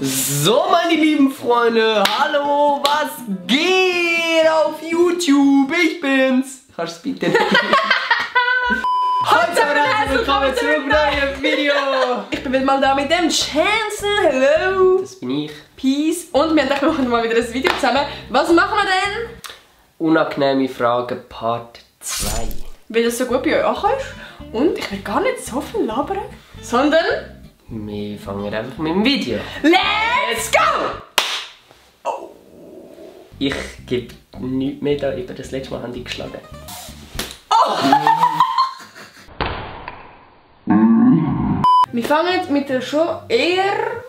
So, meine lieben Freunde, hallo, was geht auf YouTube? Ich bin's. Kannst du es bitte nicht? Heute herzlich willkommen zu einem neuen Video. Ich bin wieder mal da mit dem Chancen. Hello. Das bin ich. Peace. Und wir haben gedacht, wir machen mal wieder ein Video zusammen. Was machen wir denn? Unangenehme Fragen Part 2. Weil das so gut bei euch ankommt. Und ich will gar nicht so viel labern, sondern... Wir fangen einfach mit dem Video. Let's go! Oh. Ich gebe nichts mehr da über das letzte Mal haben die geschlagen. Oh. Wir fangen mit der schon eher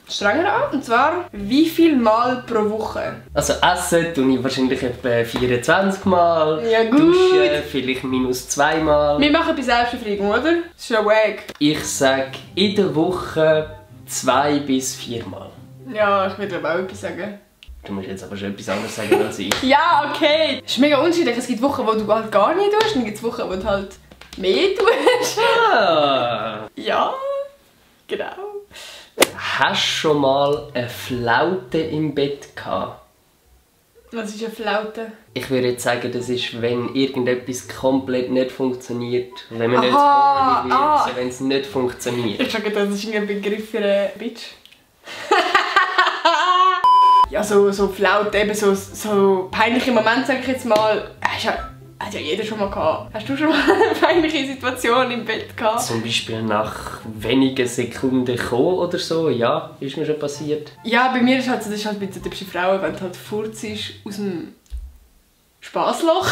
strenger an. Und zwar, wie viel Mal pro Woche? Also essen tue ich wahrscheinlich etwa 24 Mal. Ja gut. Duschen vielleicht minus 2 Mal. Wir machen bei Selbstbefriedigung, oder? Das ist ja wack. Ich sage in der Woche 2 bis 4 Mal. Ja, ich würde auch etwas sagen. Du musst jetzt aber schon etwas anderes sagen als ich. Ja, okay. Es ist mega unterschiedlich. Es gibt Wochen, wo du halt gar nicht tust, und dann gibt es Wochen, wo du halt mehr tust. Ah. Ja, genau. Hast du schon mal eine Flaute im Bett gehabt? Was ist eine Flaute? Ich würde jetzt sagen, das ist, wenn irgendetwas komplett nicht funktioniert. Wenn man nicht Aha, horny wird, also wenn es nicht funktioniert. Ich sage, das ist ein Begriff für eine Bitch. Ja, so Flaute, eben so peinliche Momente, sage ich jetzt mal. Hat ja jeder schon mal gehabt. Hast du schon mal eine peinliche Situation im Bett gehabt? Zum Beispiel nach wenigen Sekunden kommen oder so, ja, ist mir schon passiert. Ja, bei mir ist halt so, das ist halt mit so typischen Frauen, wenn du halt furzt aus dem Spassloch.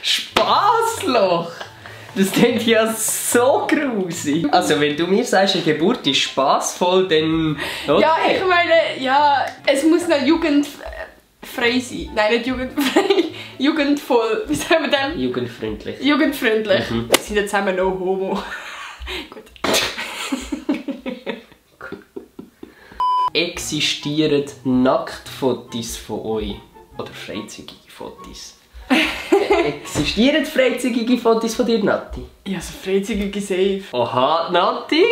Spassloch! Das klingt ja so grusig. Also wenn du mir sagst, eine Geburt ist spaßvoll, dann... Okay. Ja, ich meine, ja, es muss noch jugendfrei sein. Nein, nicht jugendfrei. Jugendvoll. Wie sagen wir denn? Jugendfreundlich. Jugendfreundlich. Mhm. Wir sind ja zusammen noch homo. Gut. Existieren Nacktfotos von euch? Oder freizügige Fotos? Existieren freizügige Fotos von dir, Nati? Ja, so freizügige safe. Oha, Nati!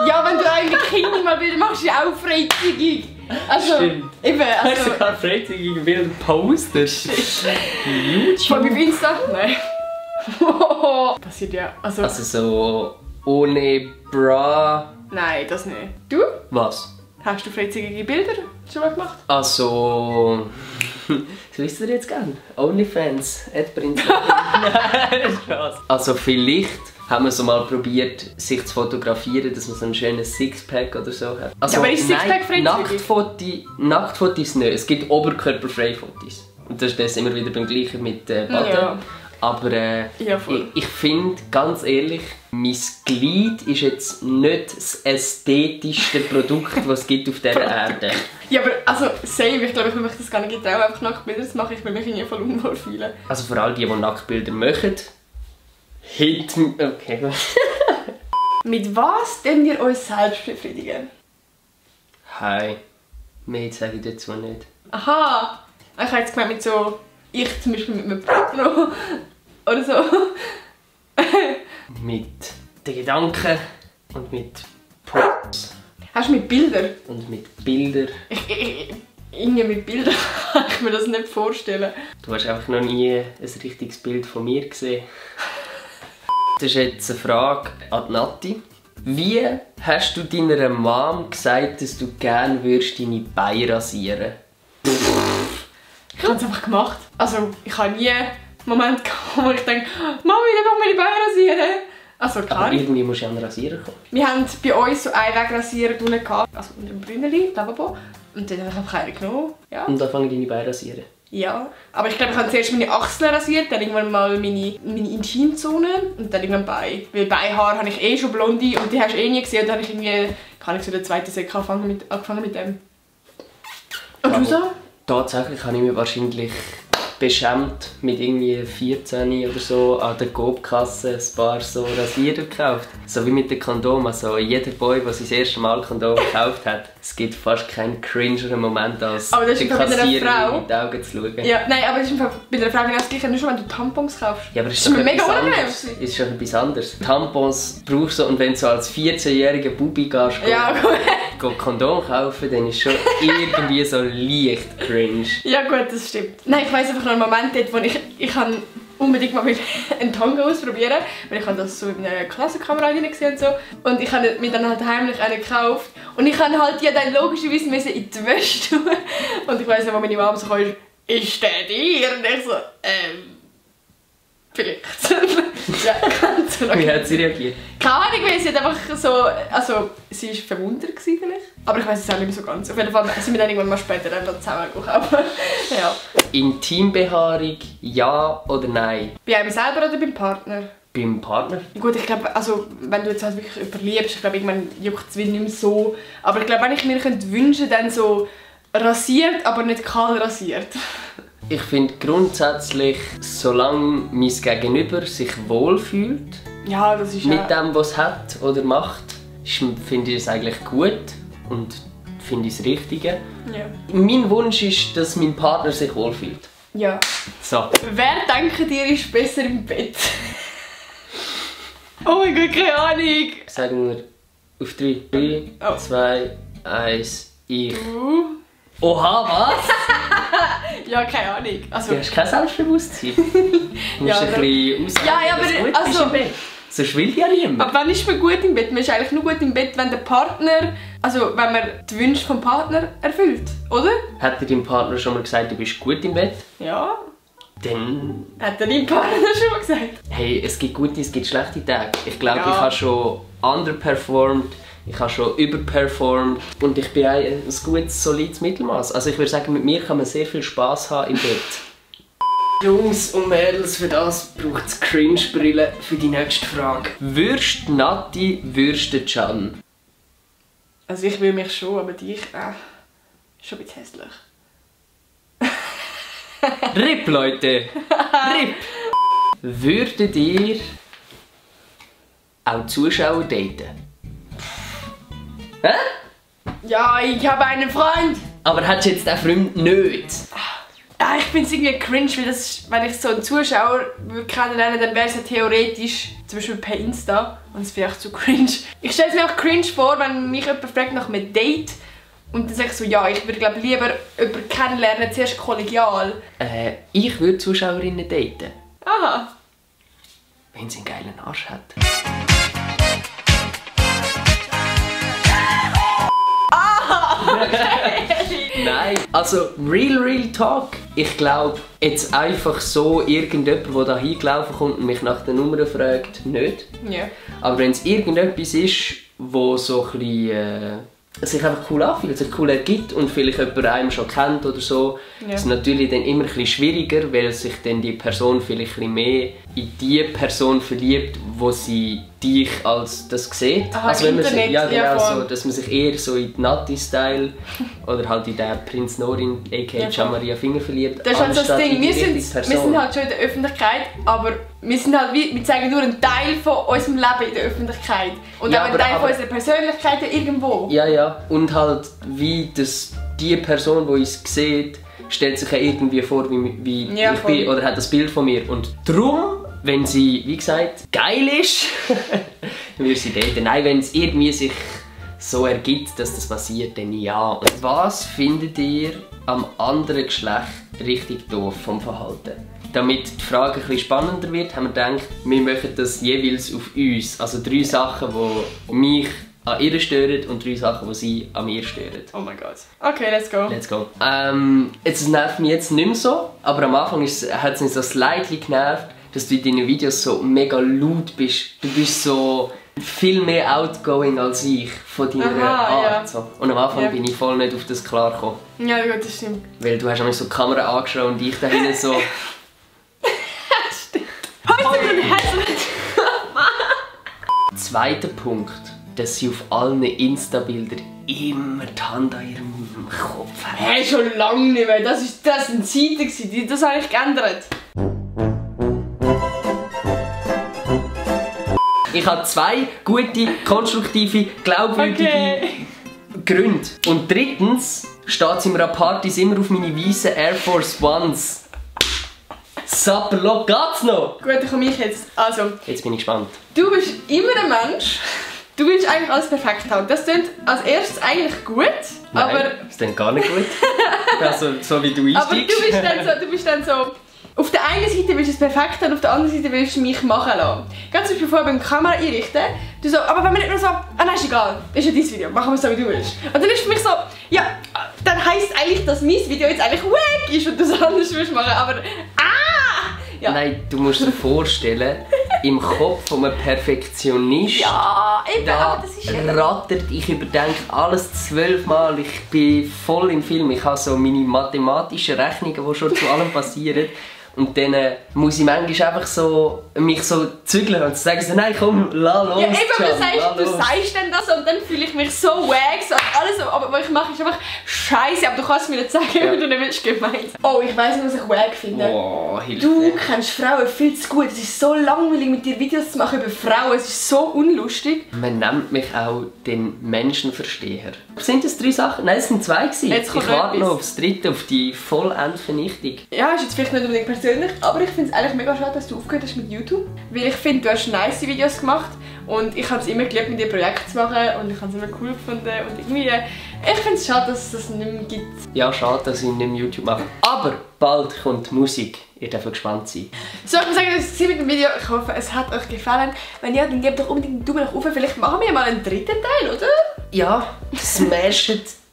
Ja, wenn du eigentlich Kinder mal Bilder machst, ist ja auch freizügig. Also, Stimmt. Eben, Hast du also... sogar freizügige Bilder postest? Voll auf Insta? Nein. Passiert ja. Also so ohne Bra... nein, das nicht. Du? Was? Hast du freizügige Bilder schon mal gemacht? Also... Was wisst ihr jetzt gern? Onlyfans, Nein, Spaß. Also vielleicht haben wir so mal probiert, sich zu fotografieren, dass man so ein schönes Sixpack oder so hat. Also, ja, aber ist Sixpack freizügig? Nacktfotos nicht. Es gibt oberkörperfreie Fotos. Und das ist das immer wieder beim Gleichen mit Baden. Ja. Aber ja, ich finde, ganz ehrlich, mein Glied ist jetzt nicht das ästhetischste Produkt, das es gibt auf dieser Erde. Ja, aber also, same. Ich glaube, ich will mich das gar nicht getrauen, einfach Nacktbilder zu machen. Ich will mich irgendwie voll unwohl fühlen. Also vor allem die Nacktbilder machen, okay. Mit was denn wir uns selbst befriedigen? Hi. Mehr sage ich dazu nicht. Aha! Ich habe jetzt gemeint mit so... Ich zum Beispiel mit einem Porno oder so. Mit den Gedanken und mit Posts. Hast du mit Bildern? Und mit Bildern. Irgendwie mit Bildern kann ich mir das nicht vorstellen. Du hast einfach noch nie ein richtiges Bild von mir gesehen. Das ist jetzt eine Frage an die Nati. Wie hast du deiner Mom gesagt, dass du gerne würdest deine Beine rasieren? Ich habe es einfach gemacht. Also, ich habe nie einen Moment gehabt, wo ich denke, Mami, ich will doch meine Beine rasieren. Also, klar. Aber irgendwie musst du an den Rasierer kommen. Wir haben bei uns so einen Wegrasierer drinnen gehabt. Also, unter dem Brünneli, Lavabo. Und dann habe ich einfach einen genommen. Ja. Und dann fange ich deine Beine rasieren. Ja. Aber ich glaube, ich habe zuerst meine Achseln rasiert, dann irgendwann mal meine Intimzone und dann irgendwann Beine. Weil Beinhaar habe ich eh schon blonde und die hast du eh nie gesehen. Und dann habe ich irgendwie, kann ich so den zweiten Säck angefangen mit dem. Und du so? Tatsächlich habe ich mir wahrscheinlich beschämt mit irgendwie 14 oder so an der Coop-Kasse ein paar so Rasierer gekauft. So wie mit den Kondomen. Also jeder Boy, der sein erstes Mal Kondom gekauft hat, es gibt fast keinen cringeren Moment, als den Kassierer in die Augen zu schauen. Ja, nein, aber das ist bei einer Frau genau das Gleiche, nur schon wenn du Tampons kaufst. Ja, aber das ist mega unangenehm. Ist schon etwas anderes. Tampons brauchst du, und wenn du so als 14-jähriger Bubi gehst, Kondom kaufen, dann ist schon irgendwie so leicht cringe. Ja gut, das stimmt. Nein, ich weiss einfach noch einen Moment dort, wo ich unbedingt mal einen Tango ausprobieren, weil ich das so in einer Klassenkamera gesehen und so. Und ich habe mir dann halt heimlich einen gekauft. Und ich habe halt ja dann logischerweise in die Wäsche tun. Und ich weiss noch, wo meine Mama so kam, ist der dir? Und ich so, vielleicht. Ja, ganz so. Wie hat sie reagiert? Keine Ahnung, weil sie hat einfach so, also sie war verwundert vielleicht. Aber ich weiss es auch nicht mehr so ganz. Auf jeden Fall sind wir dann irgendwann mal später dann zusammen gekauft. Ja. Intimbehaarung, ja oder nein? Bei einem selber oder beim Partner? Beim Partner? Gut, ich glaube, also, wenn du jetzt halt wirklich jemanden liebst, ich glaube, irgendwann juckt es nicht mehr so. Aber ich glaube, wenn ich mir wünschen könnte, dann so rasiert, aber nicht kahl rasiert. Ich finde grundsätzlich, solange mein Gegenüber sich wohlfühlt, ja, das ist mit dem, was es hat oder macht, finde ich es eigentlich gut und finde ich das Richtige. Ja. Mein Wunsch ist, dass mein Partner sich wohlfühlt. Ja. So. Wer denkt ihr ist besser im Bett? Oh mein Gott, keine Ahnung! Sagen wir auf 3. 3, 2, 1, ich. Oha, was? Ja, keine Ahnung. Also, du hast kein Selbstbewusstsein. Du musst ja, ein bisschen aussagen, ja, aber dass du gut bist im Bett. Sonst will ja niemand. Aber wann ist man gut im Bett? Man ist eigentlich nur gut im Bett, wenn der Partner, also wenn man die Wünsche vom Partner erfüllt, oder? Hat dir dein Partner schon mal gesagt, du bist gut im Bett? Ja. Dann... Hat dein Partner schon mal gesagt? Hey, es gibt gute, es gibt schlechte Tage. Ich glaube, ich habe schon underperformed, ich habe schon überperformed und ich bin ein gutes, solides Mittelmaß. Also ich würde sagen, mit mir kann man sehr viel Spass haben im Bett. Jungs und Mädels, für das braucht es Cringe-Brille für die nächste Frage. Würst Nati, würst Can? Also ich will mich schon, aber dich, schon ein bisschen hässlich. RIP, Leute! RIP! Würdet ihr auch Zuschauer daten? Hä? Ja, ich habe einen Freund! Aber hättest du jetzt den Freund nicht? Ja, ich finde es irgendwie cringe, weil wenn ich so einen Zuschauer kennenlernen, dann wäre es ja theoretisch, zum Beispiel per Insta, und das finde ich zu cringe. Ich stelle es mir auch cringe vor, wenn mich jemand fragt nach einem Date und dann sage ich so, ja, ich würde glaube lieber jemanden kennenlernen, zuerst kollegial. Ich würde Zuschauerinnen daten. Aha. Wenn sie einen geilen Arsch hat. Nein, also real talk. Ich glaube, jetzt einfach so irgendjemand, der da hingelaufen kommt und mich nach der Nummer fragt, nicht. Ja. Aber wenn es irgendetwas ist, wo so ein bisschen, sich einfach cool anfühlt, sich cool ergibt und vielleicht jemand einen schon kennt oder so, ist es natürlich dann immer ein bisschen schwieriger, weil sich dann die Person vielleicht ein bisschen mehr in die Person verliebt, wo sie dich als das sieht. Aha, also wenn man Internet, sich, ja genau ja, so, dass man sich eher so in die Nati-Style oder halt in den Prinz Norin aka Gian Maria Finger verliebt. Das ist halt so das Ding, wir sind halt schon in der Öffentlichkeit, aber wir zeigen nur einen Teil von unserem Leben in der Öffentlichkeit. Und ja, auch einen Teil von unserer Persönlichkeit irgendwo. Ja. Und halt wie das die Person, die uns sieht, stellt sich ja irgendwie vor, wie ja, ich bin oder hat das Bild von mir. Und darum, wenn sie, wie gesagt, geil ist, würde sie daten. Nein, wenn es irgendwie sich so ergibt, dass das passiert, dann ja. Und was findet ihr am anderen Geschlecht richtig doof vom Verhalten? Damit die Frage ein bisschen spannender wird, haben wir gedacht, wir machen das jeweils auf uns. Also 3 Sachen, die mich an ihr stören und 3 Sachen, die sie an mir stören. Oh mein Gott. Okay, let's go. Let's go. Es nervt mich jetzt nicht mehr so, aber am Anfang hat es mich so slightly genervt, dass du in deinen Videos so mega laut bist. Du bist so viel mehr outgoing als ich von deiner Art. Ja. So. Und am Anfang bin ich voll nicht auf das klargekommen. Ja, gut, das stimmt. Weil du hast so die Kamera angeschaut und ich da hinten so... Stimmt. Heute bin ich hässlich. Zweiter Punkt, dass sie auf allen Insta-Bildern immer die Hand an ihrem im Kopf. Hey, schon lange nicht mehr. Das sind Zeiten, das habe ich geändert. Ich habe 2 gute, konstruktive, glaubwürdige Gründe. Und drittens steht es im Partys immer auf meine weißen Air Force Ones. Sapperlock, geht's noch? Gut, dann komme ich jetzt. Also, jetzt bin ich gespannt. Du bist immer ein Mensch. Du willst eigentlich alles perfekt haben. Das klingt als erstes eigentlich gut, Nein, aber... das klingt gar nicht gut. Also, so wie du einsteigst. Aber du bist dann so... Auf der einen Seite willst du es perfekt haben, auf der anderen Seite willst du mich machen lassen. Ganz zum Beispiel vorher beim Kamera einrichten. Du so, aber wenn wir nicht nur so, nein, ist egal, ist ja dein Video, machen wir es so, wie du willst. Und dann ist für mich so, ja, dann heisst eigentlich, dass mein Video jetzt eigentlich wack ist und du es anders willst machen, aber ja. Nein, du musst dir vorstellen, im Kopf von einem Perfektionist, ja, eben, da aber das ist ja... rattert, ich überdenke alles 12 Mal, ich bin voll im Film, ich habe so meine mathematischen Rechnungen, die schon zu allem passieren. Und dann muss ich manchmal einfach so mich so zügeln und sagen so, nein komm, lass los. Ja, eben, du sagst dann das und dann fühle ich mich so wack, so alles, aber was ich mache ist einfach scheiße, aber du kannst mir nicht sagen, wie du nicht willst gemeint. Oh, ich weiss nicht, was ich wack finde. Oh, du kennst Frauen viel zu gut, es ist so langweilig mit dir Videos zu machen über Frauen, es ist so unlustig. Man nennt mich auch den Menschenversteher. Sind das 3 Sachen? Nein, es sind 2 gewesen. Jetzt ich warte noch aufs 3., auf die Vollendvernichtung. Ja, ist jetzt vielleicht nicht unbedingt persönlich, aber ich finde es eigentlich mega schade, dass du aufgehört hast mit YouTube. Weil ich finde, du hast nice Videos gemacht und ich habe es immer geliebt, mit dir Projekte zu machen und ich habe es immer cool gefunden und irgendwie... Ich finde es schade, dass es das nicht mehr gibt. Ja, schade, dass ich nicht mehr YouTube mache. Aber bald kommt Musik. Ihr dürft gespannt sein. So, ich muss sagen, das war mit dem Video. Ich hoffe, es hat euch gefallen. Wenn ja, dann gebt doch unbedingt einen Daumen nach oben. Vielleicht machen wir mal einen 3. Teil, oder? Ja, smasht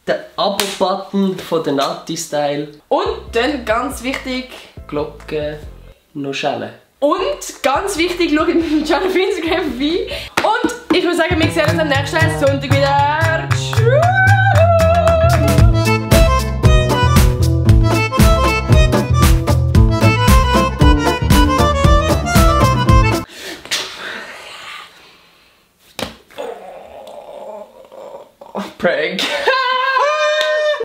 den Abo-Button von der Natti-Style. Und dann, ganz wichtig... Glocke noch schellen. Und, ganz wichtig, schaut meinen Channel auf Instagram vorbei. Und ich würde sagen, wir sehen uns am nächsten Sonntag wieder. Tschüss! Prank.